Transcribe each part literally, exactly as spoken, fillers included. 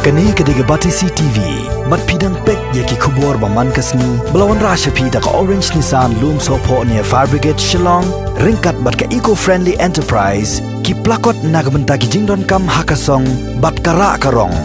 Kane ka dei ka Batesi T V, bad phi dang peit ïa ki khubor ba man ka sngi, ba la wanrah sha phi da ka Orange Nissan Lumsohphoh near Fire Brigade Shillong, ryngkat bad ka Eco Friendly Enterprise, ki plakot na ka bynta ki jingdonkam ha ka song, bad ka rah ka rong.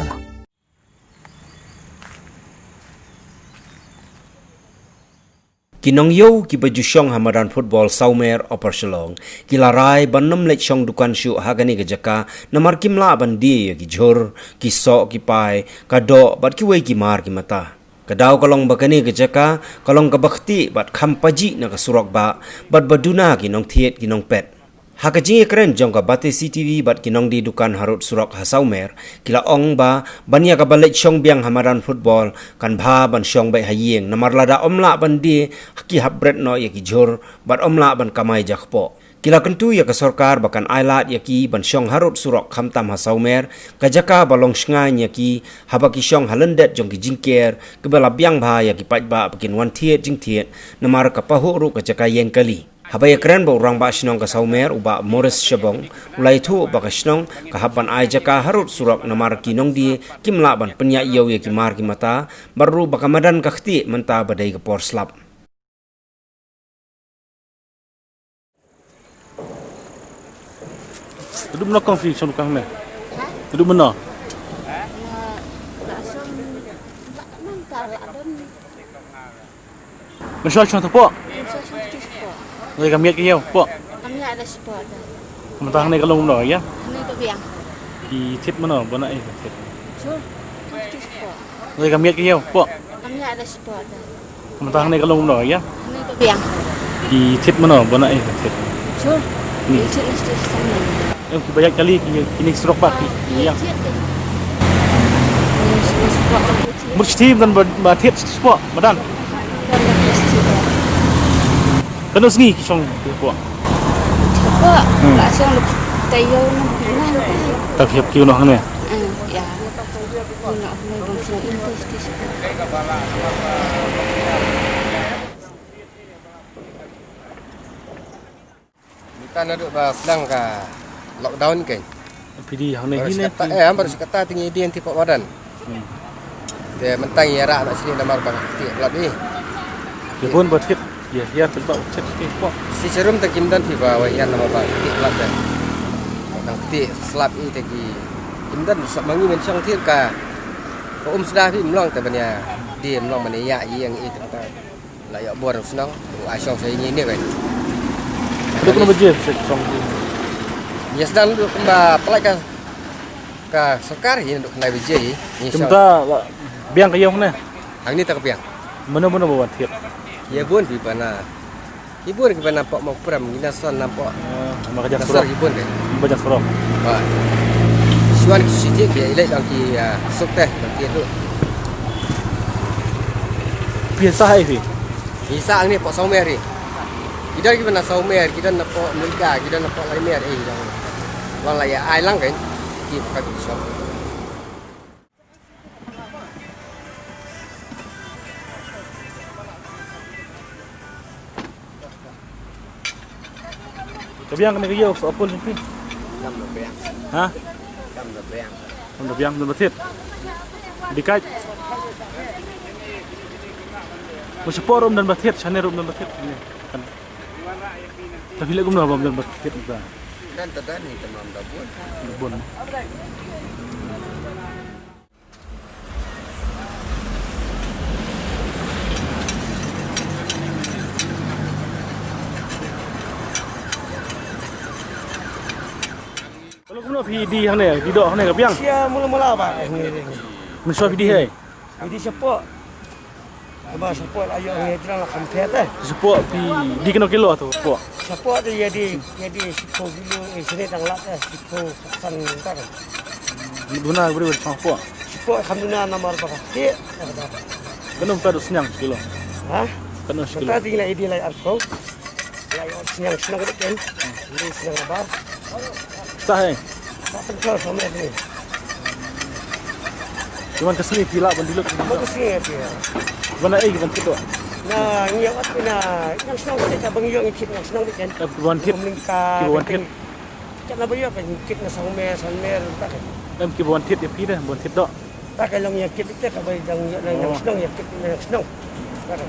Ki nongïew kiba ju shong ha madan football Sawmer Upper Shillong, ki la rai ban ym leit shong dukan shuh ha kane ka jaka, namar kim lah ban die ïa ki jhur, ki soh, ki pai, ka doh, bad kiwei ki mar ki mata. Ka daw ka long ba kane ka jaka, ka long kaba ktieh bad kham pajih na ka surok bah, bad ba duna ki nongthied ki nongpet. Ha ka jingïakren jong ka Batesi T V bad ki nongdie dukan harud surok ha Sawmer, ki la ong ba, ban ïa kaba leit shong biang ha madan football, kan bha ban shong beit ha ïing, namar lada ym lah ban die, ki hap bret noh ïa ki jhur, bad ym lah ban kamai jakpoh. Ki la kyntu ïa ka sorkar ba kan ailad ïa ki ban shong harud surok khamtam ha Sawmer, ka jaka ba long shngaiñ ïa ki, haba ki shong ha lyndet jong ki jingker, kiba la biang bha ïa ki paidbah ba kin wan thied jingthied, namar ka pahuh ruh ka jaka ïeng kali. Haba ïakren bad u rangbah shnong ka Sawmer, u Bah Morris Shabong, u la ïathuh ba ka shnong, ka hap ban ai jaka harud surok namar ki nongdie, kim lah ban pynïaid ïew ïa ki mar ki mata, bad ruh ba ka madan ka ktieh mynta ba dei ka por slap. Duduk mano kong phi, shong kong ne? Ha? Duduk mano? Na, la shong, la nang ta, la don. Mynshuwa shong shapoh? Mynshuwa shong shapoh. Oi, ka miat ka ïew shapoh? Ka miat da shapoh da. Mynta hangne ka long kumno ïa? Hangne ka biang. Ki thied mano ba na, eh, thied. Sure. Shong shapoh. Oi, ka miat ka ïew shapoh? Ka miat da shapoh da. Mynta hangne ka long kumno ïa? Hangne ka biang. Ki thied mano ba na, eh, thied. Sure. Ni. Ki thied na stage sana. Em, kiba ïaid kali ki, kine ki surok bah ki, ki ïa. Thied. Mut shi taïew ym don ba, ba thied shapoh, madan. Kano sngi ki shong shapoh? Shapoh, hmm, la shong taïew na, na, na. Ta ki hap ki noh hangne. Eh, ïa. Ki noh hangne bang shong in tu, tu shapoh. Mynta naduh ba sdang ka lockdown kein. Phi die hangne hi ne? Baroh shi katta, eh, baroh shi katta te ngi die hangtei hapoh madan. Hmm. Te mynta ngi ïarap noh shane namar ba ka ktieh palat hi. Ïa bun ba thied, ïa hiar pynpaw thied shapoh. Shi sharum te kim don phi ba wan hiar namar ba ka ktieh palat te. Ba ka ktieh slap hi te ki kim don, sa ma ngi men shong thied ka. Ka um suda phi ym long te ban ïa die ym long ban ïa ïa ïeng hi te mynta. La ïoh bor shnong, u ai shong sa ïa ngi ne wei. Duk na baje se shong. Ïa sdang duk kumba pynlait ka, ka sorkar hi duk na baje hi. Ïa shong. Kumta la biang ka ïong ne. Hangne ta ka biang. Mano mano ba wan thied. Ïa bun phi ba na. Ïa bun ki ba na pok Mawprem, ngi na son na pok. Ah, ma ka jaka na son surok. Ïa bun de. Ba jaka surok. Ba. Shuwa ki siti ki ïa ilai lang ki, ah, suk teh, lang ki tu. Phi sah ai phi? Ngi sah hangne pok Sawmer hi. Ki don ki ba na Sawmer, ki don na pok Muida, ki don na pok Laimer, eh, ki don. Lang la ïa ai lang kan. Ki pok ka tu shop. Ka biang kane ka ïew sa apul jong phi. Kam da biang. Ha? Kam da biang. Kam da biang, da ba thied. Dikaid. Mo shapoh ruh ym don ba thied, shane ruh ym don ba thied. Kan. Ta phi leh kumno ba ym don ba thied ta? Don ta don hi, ta ym don bun. Bun. Ka long kumno phi die hangne, die doh hangne ka biang? Sha mula mula ba, eh, hangne, hangne. Mynshuwa phi die hei? Phi die shapoh. Ba shapoh la ïoh hangne jrang la kham phet eh. Shapoh phi die kano kilo to shapoh? Shapoh te ïa die, ïa die shiphew kilo, eh, shane tang lad eh, shiphew san tang. Duna bri bri shapoh. Shapoh kham duna namar ba ka ktieh. Kano mynta duna sniang kilo? Ha? Kano shi kilo? Mynta te ngi la ïa die lai arphew. Lai ot sniang sniang ka dei ken. Ni sniang ba. Sa hei. Sa pynthor sa mer ni. Ki wan ka sngi phi lah ban die lut. Ban ka sngi phi. Ban ai ki ban thied. Na ngi ot na nang sniang ka dei ka bang ïoh ngi thied nang sniang dei ken. Ki ban thied. Ki ban thied. Ka na ba ïoh ka ngi thied na sang mer sang mer ta. Em ki ban thied ïa phi deh ban thied doh. Ka ka long ïa kit te ka bai dang ïa nang Oh. shnong ïa kit nang shnong. Ka ka.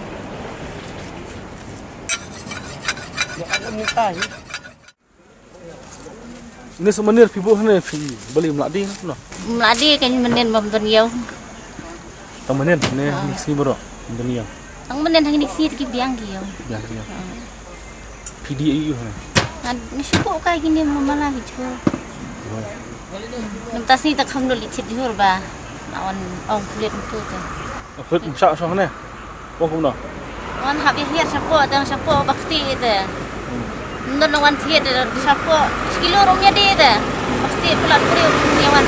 Ïa ka long mynta hi. Ni sa manir phi buh ne phi bali mladi no. Mladi kan mynnin bam don ïaw. Tang mynnin ne Ah. ni si bro. Don ïaw. Tang mynnin hang ni si ki biang ki ïaw. Biang ki ïaw. Ah. Phi die aïu hane? Ngan shu buh kai kine ma mala ki jhur. Namta sni ta kham dol i chit jhur ba. Na wan ong pulit tu te. Pulit msa song ne. Ong kumno? Wan hap ïa hiar shapoh tang shapoh ba kti te. Ndon wan thied shapoh. Sekilo rong ïa die te. Ba kti pulat puri ong ïa wan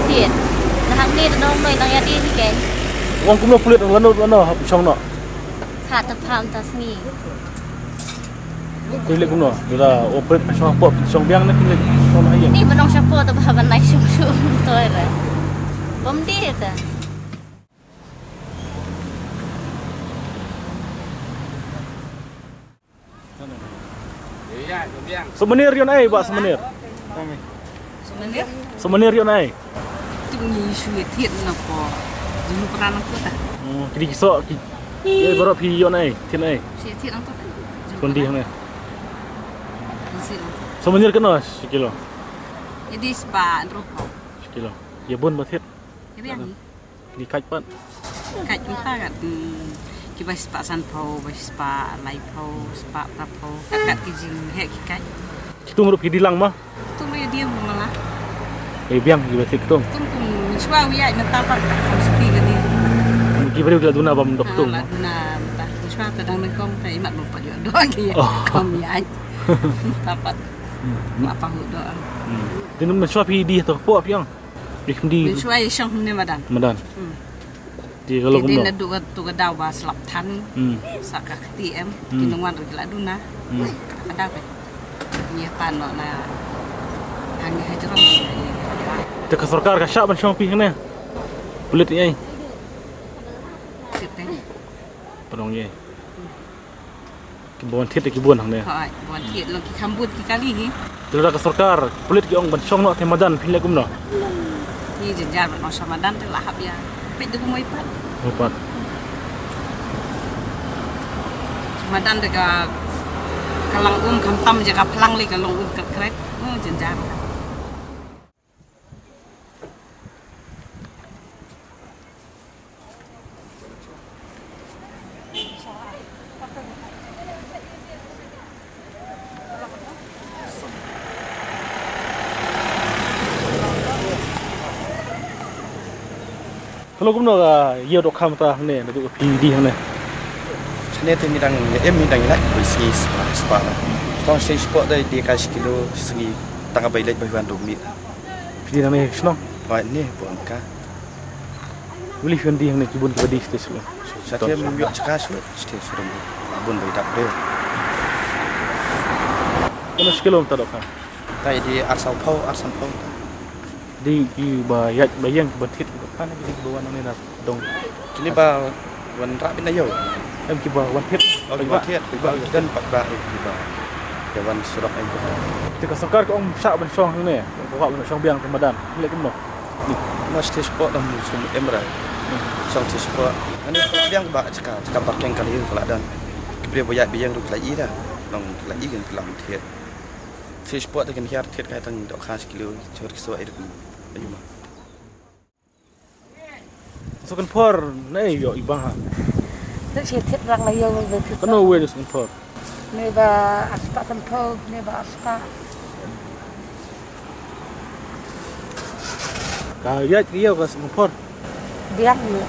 thied. Na hangne te nong noi nang ïa die hi ke. Ong kumno pulit lano lano hap shong no. Kha ta pham ta sngi. Phi leh kumno? Ila operate pynshong hapoh, pynshong biang ne phi leh pynshong ha ïing? Ni ba nong shapoh ta ba ban nai shong shu to ira. Bom di ta. Sumenir ïon ai ba sumenir. Sumenir? Sumenir ïon ai. Tip ngi shu ïa thied na ko. Jinu pran ko ta. Hmm, kidi ki sok ki. Ye baroh phi ïon ai, thied ai. Shu ïa thied ang to ta. Kundi hangne. Nasi lang. Sumenir kano sekilo? Ïa di spah hynriew phew. Sekilo. Ïa bun ba thied. Ïa biang. Kini kait pat. Kait mynta kat, hmm, ki bai spah san phew, bai spah lai phew, spah phra phew. Kat kat ki jingheh ki kait. Ki tung ruh ki dilang ma? Tung ruh ïa dieng ma la. Eh, biang ki bai thied ki tung. Tung tung mynshuwa u ïaid mynta pat kat kham spi ka dieng. Ki briew ki la duna bam dok tung. La duna mynta. Mynshuwa ta dang nyngkong ta imat bam pat ïoh dok ki. Oh. Kham ïaid. Mynta pat. Hmm. Ma pa hu dok. Hmm. Din mynshuwa phi die to hapoh phi ong. Phi kham die. Mynshuwa ïa shong hangne madan. Madan. Hmm. Te ka long kumno? Te dei naduh ka tu ka daw ba slap than. Hmm. Sa ka kti em. Hmm. Ki nongwan ruh ki la duna. Hmm. Ka daw ka. Ïa pan noh na hangne ha jrong. Te ka sorkar ka shah ban shong phi hangne. Pulit ïa. Pulit ïa. Pynlong ïa. Ki bun thied ki bun hangne. Hooid, bun thied long ki kham bun ki kali hi. Te lada ka sorkar, pulit ki ong ban shong noh te madan phin leh kumno? Ki jynjar ban ong sha madan te la hap ïa peit da kumoi pat. Kumoi pat. Madan te ka, ka lang um khamtam jaka phlang lei ka long um kret kret. Hmm, jynjar. Hello, kumno ka ïa dohkha mynta hangne, naduh ka phi die hangne? Hangne te ngi dang ïa em, ngi dang ïa lait, khublei sngi spah, spah la. Tang shisha spah dei die ka shi kilo sngi, tang ka bai leit bai wan dum mi. Phi die nangne shnong? Bai ne, pon ka. Wili phi die hangne ki bun ki ba die stage lo. Sa te ym ïoh jaka shuh, stage shuh. Bun bai dap dei. Kano shi kilo mynta dohkha? Tai die ar saw phew, ar saw phew. Dei ki ba ïaid ba ïeng ki ba thied ki ba khan ki dei ki ba wan nangne na dong. Kini ba wan rah beit na ïew. Em ki ba wan thied. Oh, ki ba thied, ki ba don pat ba ki ba. Ïa wan surok ai ba. Te ka sorkar ka ong shah ban shong hangne. Ka ong ban shong biang te madan. Leh kumno? Ni. Mas te spot dang sum em ra. Shong te spot. Ani biang ba jaka, jaka parking kali ka la don. Ki briew ba ïaid ba ïeng ruh ki la i da. Long ki la i kan ki la thied. Te spot te kan hiar thied kai tang dohkha shi kilo, jhur ki swa i ruh. Ayu ma. Sa kynphor ne ïoh i bang ha. Te shi thied rang la ïoh ba thied. Kano wei ne sa kynphor? Ne ba ar spah san phew, ne ba ar spah. Ka ïaid ka ïoh ka sa kynphor. Biang ne.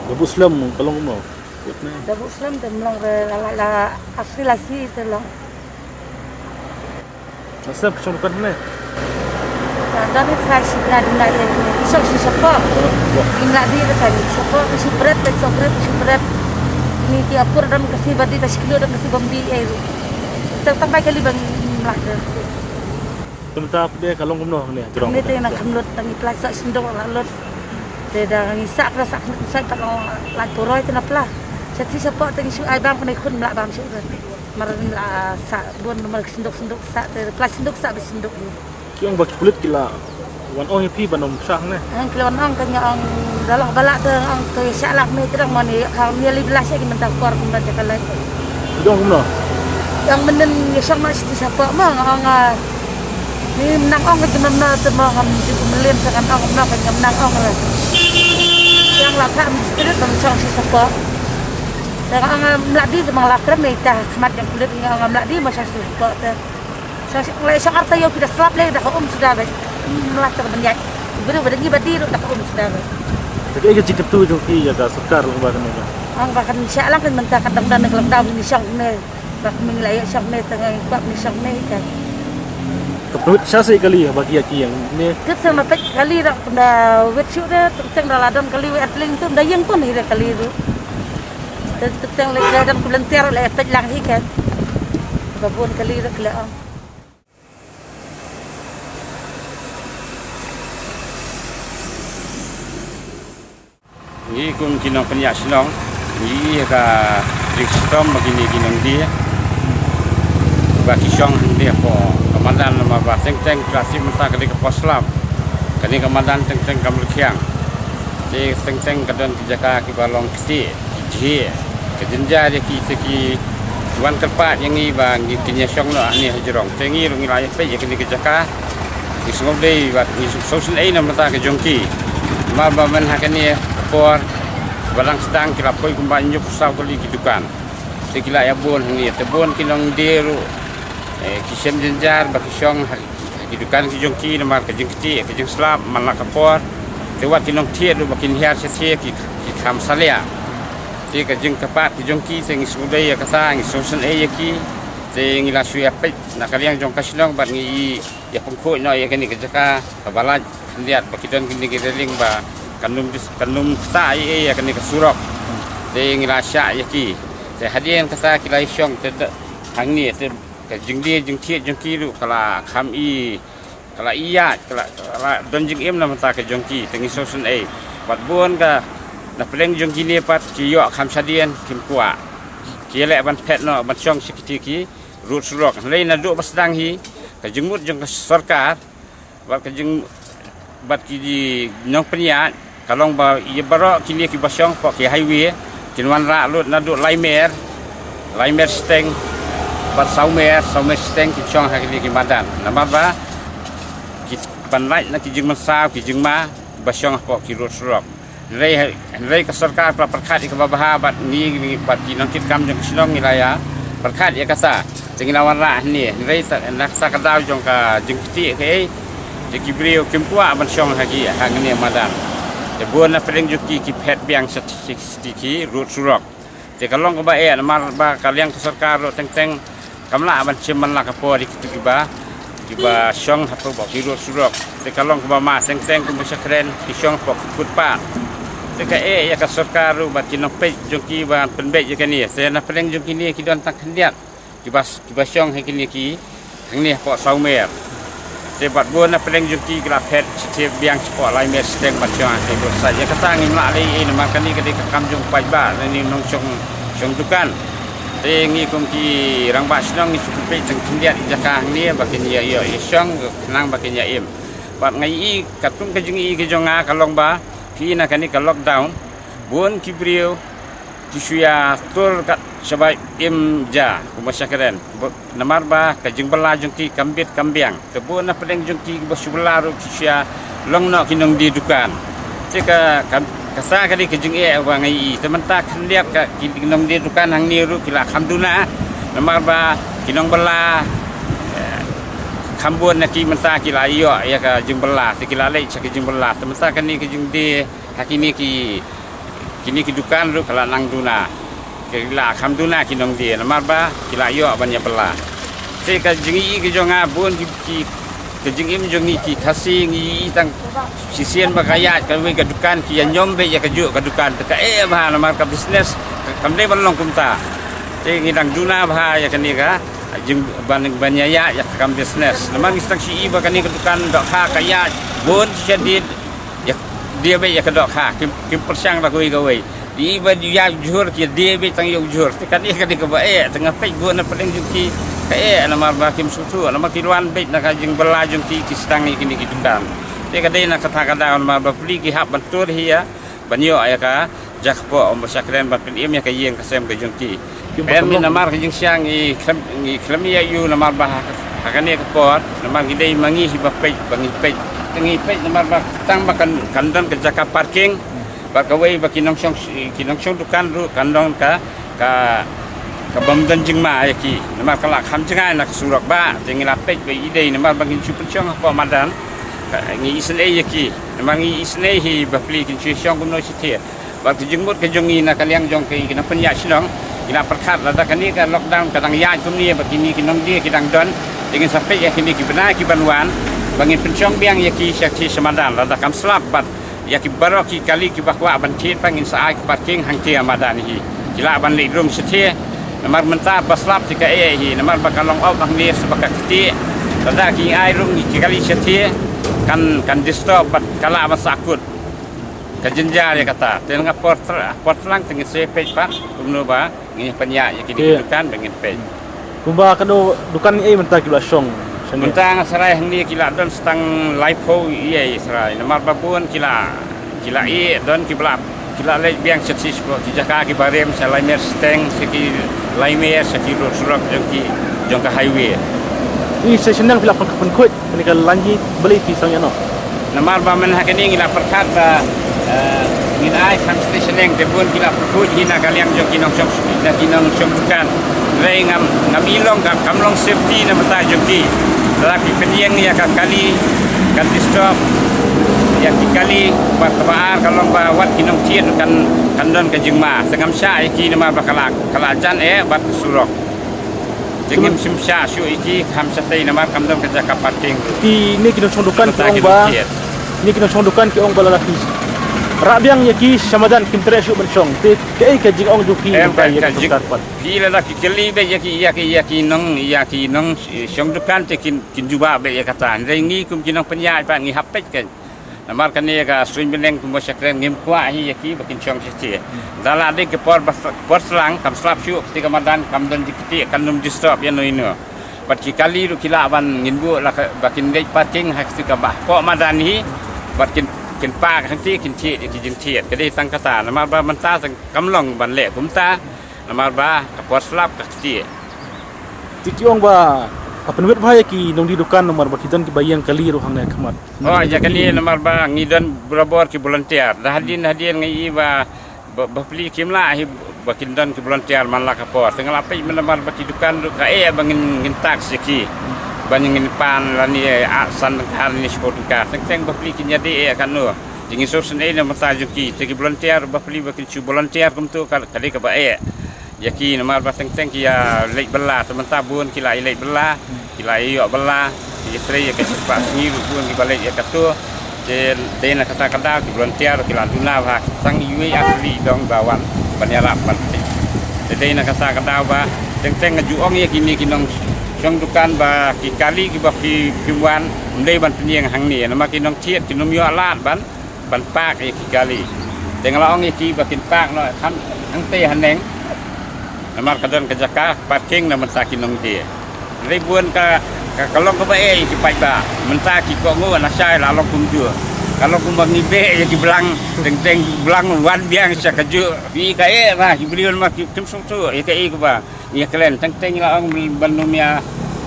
Da buh slem ka long kumno? Kut ne. Da buh slem te mlong re la la la asri la si te long. Asem shong dukan ne. Don ni trai shi bra duna ye. Shong shi shapoh. Ing la di kan shapoh shi bret, shong bret, shi bret. Ni ki apur don kasi badi ta shi kilo don kasi bambi ai. Tang tang bai kali bang la. Tum ta pde ka long kumno ne. Ni te na kham lut tang i pla sa sindok la lut. Te da ngi sa pla sa kham sa pa long la poroi te na pla. Sa ti shapoh tang shu ai bam ne khun la bam shu. Mar la sa bun mar sindok sindok sa te pla sindok sa be sindok ni. Ki ong ba ki pulit ki la Wan ong ïa phi ban ym shah ne. Ang ki la wan ong ka, nga ong da lah ba lah te, ong te shah lah me te dang mane ka, me li bla shah ki mynta por kumta te ka lai. Jong kumno? Yang mynnin ïa shong ma siti sha pok ma nga ong, ah, ni mynta ong ka jingmynta te ma ngam ji kumlien te kan ong kumno ka jingmynta ong la. Yang la ka mi spirit ban shong siti sha pok. Te nga ong, ah, mla di te ma la krem ïa ta khmat yang kulit, nga ong, ah, mla di ma shong siti sha pok te. Sa, sa, lai sa arta ïoh ki da slap lei da ka um suda beit. Hmm, lah ter bynjai. Bru ba dei ba dei ruh da ka um suda beit. Te kaei ka jingkyntu jong ki ïa ka sorkar lyngba kane ka? Ang ba kan shah lang kan mynta ka dang dang ka lockdown ni shong ne. Ba ka ming la ïa shong ne tang ai ba ni shong ne ka. Ka pynwit sha se kali ba ki ïa ki ïa ne. Tip sa ma peit kali da da wit shu de tang da la don kali wei artling tu da ïeng pun hi da kali ruh. Tang tang le le dang volunteer le peit lang hi kan. Ba bun kali ruh kali ong. Ngi kum ki nongpynïaid shnong ngi ïa ka jingshitom ba kine ki nongdie ba ki shong hangne hapoh ka madan namar ba teng teng ka shu mynta ka dei ka por slap. Kane ka madan teng teng kam rkhiang. Te teng teng ka don ki jaka kiba long kti ki jhieh ka jynjar ïa ki te ki wan kyrpad ïa ngi ba ngi kin ïa shong noh hangne hajrong. Te ngi ruh ngi la ïa peit ïa kane ka jaka. Ngi sngewdei bad ngi sngewsynei na bynta ka jong ki. Namar ba myn ha kane ka por ba dang sdang ki la poi kumba hynñiew phew saw tylli ki dukan. Te ki la ïa bun hangne te bun ki nongdie ruh, eh, ki shem jynjar ba ki shong ha ki dukan ki jong ki namar ka jingkti ka jingslap man la ka por. Te wat ki nongthied ruh ba kin hiar sha thie ki, ki kham salia. Te ka jingkyrpad ki jong ki te ngi sngewdei ïa kata, ngi sngewsynei ïa ki. Te ngi la shu ïa peit na ka liang jong ka shnong bad ngi ïa pynkhuid noh ïa kane ka jaka kaba lait khyndiat ba ki don kine ki railing ba kan ym dis-, kan ym ktah ei ei ïa kane ka surok. Te ngi la shah ïa ki. Te hadien kata ki la ïa shong te da hangne te ka jingdie jingthied jong ki ruh ka la kham i, ka la ïaid, ka la, ka la don jingim na bynta ka jong ki, te ngi sngewsynei. Bad bun ka na pdeng jong kine pat ki ïoh kham shadien kim kwah. Ki leh ban phet noh ban shong sha kiti ki rud surok. Hynrei naduh ba sdang hi ka jingmut jong ka sorkar bad ka jing, bad ki nongpynïaid ka long ba ïa baroh kine kiba shong hapoh ki highway kin wanrah lut naduh lai mer, lai mer shiteng bad saw mer, saw mer shiteng kin shong ha kine ki madan. Namar ba ki ban lait na ki jingmynsaw ki jingma ba shong hapoh ki rud surok. Hynrei, hynrei ka sorkar ka la pyrkhat ïa kaba bha bad ngi, ngi bad ki nongtrei kam jong ka shnong ngi la ïa pyrkhat ïa kata. Te ngi la wanrah hangne. Hynrei sa, na kata ka daw jong ka jingkti kaei, te ki briew kim kwah ban shong ha ki, hangne madan. Te bun na pdeng jong ki ki phet biang sha ki, ki, ki rud surok. Te ka long kaba eh namar ba ka liang ka sorkar ruh teng teng kam lah ban shim man la ka por ïa kito kiba, kiba shong hapoh ki rud surok. Te ka long kaba ma teng teng kumba sha kren ki shong hapoh ki footpath. Te ka eh ïa ka sorkar ruh bad ki nongpeit jong ki ban pynbeit ïa kane. Te na pdeng jong kine ki don tang khyndiat kiba, kiba shong ha kine ki hangne hapoh saw mer. Te bad bun na pdeng jong ki ki la phet sha thie biang shapoh lai mer shiteng ban shong ha kine ki rud side. Ïa kata ngim lah leh ei ei namar kane ka dei ka kam jong u paidbah lane u nongshong, shong dukan. Te ngi kum ki rangbah shnong ngi shu pynpeit tang khyndiat ïa jaka hangne ba kin ïa, ïa, ïa shong khnang ba kin ïa im. Bad nga ïohi katkum ka jingïohi ka jong nga ka long ba phi na kane ka lockdown bun ki briew ki shu ïa tur kat shabai im ja kumba sha kren. Ba, namar ba ka jingbylla jong ki kam bit kam biang. Te bun na pdeng jong ki ba shu bylla ruh ki shu ïa long noh ki nongdie dukan. Te ka, ka, kata ka dei ka jingeh ba nga ïohi. Te mynta khyndiat ka ki nongdie dukan hangne ruh ki la kham duna. Namar ba ki nongbylla, eh, kham bun na ki mynta ki la ïoh ïa ka jingbylla. Te ki la leit sha ka jingbylla. Te mynta kane ka jingdie ha kine ki, kine ki dukan ruh ka la nang duna. Ki la kham duna ki nongdie namar ba ki la ïoh ban ïa bylla. Te ka jingïohi ka jong nga bun ki, ki, ka jingim jong ngi ki Khasi ngi ïohi tang shisien ba ka ïaid kawei ka dukan ki ïa ñiom beit ïa kajuh ka dukan. Te ka eh bha namar ka business ka, kam dei ban long kumta. Te ngi dang duna bha ïa kane ka jing ban, ban ïa ïaid ïa ka kam business. Namar ngi sdang shu ïohi ba kane ka dukan dohkha ka ïaid bun shadien. Ïa, die beit ïa ka dohkha, kim, kim pyrshang da kawei kawei. Ïa ba ïa jhur ki die beit tang ïa u jhur. Te kane ka dei kaba eh, te nga peit bun na pdeng jong ki ka eh, namar ba kim sngewthuh, namar ki wan beit na ka jingbylla jong ki, ki sdang ïa kine ki dukan. Te ka dei na kata ka daw namar ba pli ki hap ban tur hi ïa ban ïoh ïa ka jaka kpoh, ym ba shakren ban pynim ïa ka ïing ka sem ka jong ki. Ki ba Em, kam long. Namar ka jingshang ngi khlem, ngi khlem ïa ïoh namar ba ha, ha kane ka por namar ngi dei ma ngi hi ba peit, ba ngi peit. Ngi peit namar ba tang ba kan, kan don ka jaka parking. Bad kawei ba ki nongshong, ki nongshong dukan ruh kan don ka, ka, ka bym don jingma ïa ki. Namar ka la kham jngai na ka surok ba, te ngi la peit ba i dei namar ba ngin shu pynshong hapoh madan. Ka, ngi isynei ïa ki. Namar ngi isynei hi ba pli kin shu shong kumno shi thiah. Bad ka jingmut ka jong ngi na ka liang jong ki, ki nongpynïaid shnong. Ngi la pyrkhat lada kane ka lockdown ka dang ïaid kumne ba kine ki nongdie ki dang don. Te ngin sa peit ïa kine ki bnai ki ban wan. Ba ngin pynshong biang ïa ki sha thiah sha madan lada kam slap bad ïa ki baroh ki kali ki ba kwah ban thied pat ngin sa ai ka parking hangtei ha madan hi. Ki lah ban leit rung sha thiah. Namar mynta ba slap te ka eh hi. Namar ba ka long op hangne sa ba ka ktieh. Lada ki ai rung ki kali sha thiah. Kan, kan disturb bad ka lah ban sahkut. Ka jynjar ïa kata. Te nga por tra-, por tlang te ngin sa peit pat. Kumno ba. Ngi pynïaid ïa kine ki Te dukan ba ngin peit. Kumba ka do dukan ei mynta ki la shong. Shane. Mynta nga sarai hangne ki la don stang laiphew ei sarai. Namar ba bun ki la, ki la ïeh don ki ba la, ki la leit biang sha thiah sha ki jaka ki barim sha Laimer Steng sha ki Laimer sha ki rud surok jong ki jong ka highway. Ïa sha shnong phi la pyn-, pynkhuid. Kane ka lain hi balei phi sdang ïa no? Namar ba mynta kane ngi la pyrkhat ba, eh, ngin ai kham shnong shnong te bun ki la pynkhuid hi na ka liang jong ki nongshong, na ki nongshong dukan. Hynrei ngam, ngam i long ka, kam long safety na bynta jong ki. Lada ki pynïeng ïa ka kali, kan disturb ïa ki kali, bad kaba ar ka long ba wat ki nongthied kan, kan don ka jingma. Te ngam shah ïa ki namar ba ka la, ka la jan eh bad ka surok. Te ngim shym shah shuh ïa ki, kham shatei namar kam don ka jaka parking. Kine ki nongshong dukan ki ong ba, kine ki nongshong dukan ki ong ba lada ki rah biang ïa ki sha madan kim treh shuh ban shong. Te kaei ka jingong jong phi? Em, mynta ïa ka, ka jing-, sorkar pat? Phi lada ki kylli beit ïa ki, ïa ki, ïa ki nong, ïa ki nongshong dukan te kin, kin jubab beit ïa kata. Hynrei ngi kum ki nongpynïaid pat ngi hap peit kan. Namar kane ka suiñ bneng kumba shakren ngim kwah hi ïa ki ba kin shong shatei. Da la dei ka por ba, por slang kam slap shuh kti ka madan kam don jingkti kan ym disturb ïa no ïa no. Bad ki kali ruh ki lah ban ngin buh la ka, ba kin dei parking ha kti ka ba hapoh madan hi. Bad kin, kin park hangti kin thied ïa ki jingthied. Ka dei tang kata namar ba mynta tang kam long ban leh kumta. Namar ba ka por slap ka kti. Te ki ong ba ka pynwit bha ïa ki nongdie dukan namar ba ki don ki ba ïeng kali ruh hangne khmat. Oh, ïa kane namar ba ngi don barabor ki volunteer. Da hadien hadien ngi i ba, ba, ba pli kim lah hi ba kin don ki volunteer man la ka por. Te nga la peit namar ba ki dukan ruh ka eh ba ngin, ngin tax ïa ki. Ba ngin pan lane, eh, san tyngka lane shiphew tyngka. Teng teng ba pli kin ïadei eh katno. Te ngi sngewsynei na bynta jong ki. Te ki volunteer ba pli ba kin shu volunteer kumto ka, ka dei kaba eh. Ïa ki namar ba teng teng ki ïa leit bylla, te mynta bun ki la ïa leit bylla, ki la ïa ïoh bylla, ki ïa trei ïa ka shispah sngi ruh bun ki ba leit ïa kato. Te dei na kata ka daw ki volunteer ki la duna bha, tang iwei ar tylli dong ba wan ban ïarap ban peit. Te dei na kata ka daw ba teng teng nga ju ong ïa kine ki nongshong dukan ba ki kali ki ba phi, phi wan, ym dei ban pynïeng hangne, namar ki nongthied kin ym ïoh lad ban ban park ïa ki kali. Te nga la ong ïa ki ba kin park noh kham hangtei haneng. Namar ka don ka jaka parking na mynta ki nongdie. Hynrei bun ka, ka, ka long kaba eh ïa ki paidbah. Mynta ki kohnguh na shai la long kumjuh. Ka long kumba ngi beh ïa ki blang, teng teng blang wan biang sha kajuh. Phi ka eh ba ki briew ma ki kim sngewthuh ïa kaei kaba ngi ïa kren. Teng teng la ong ban ym ïa,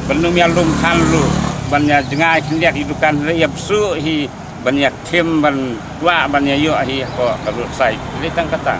ban ym ïa lum khan ruh, ban ïa jngai khyndiat ïa dukan, hynrei ïa bsuh hi ban ïa khim, ban kwah ban ïa ïoh hi hapoh ka roadside. Dei tang kata.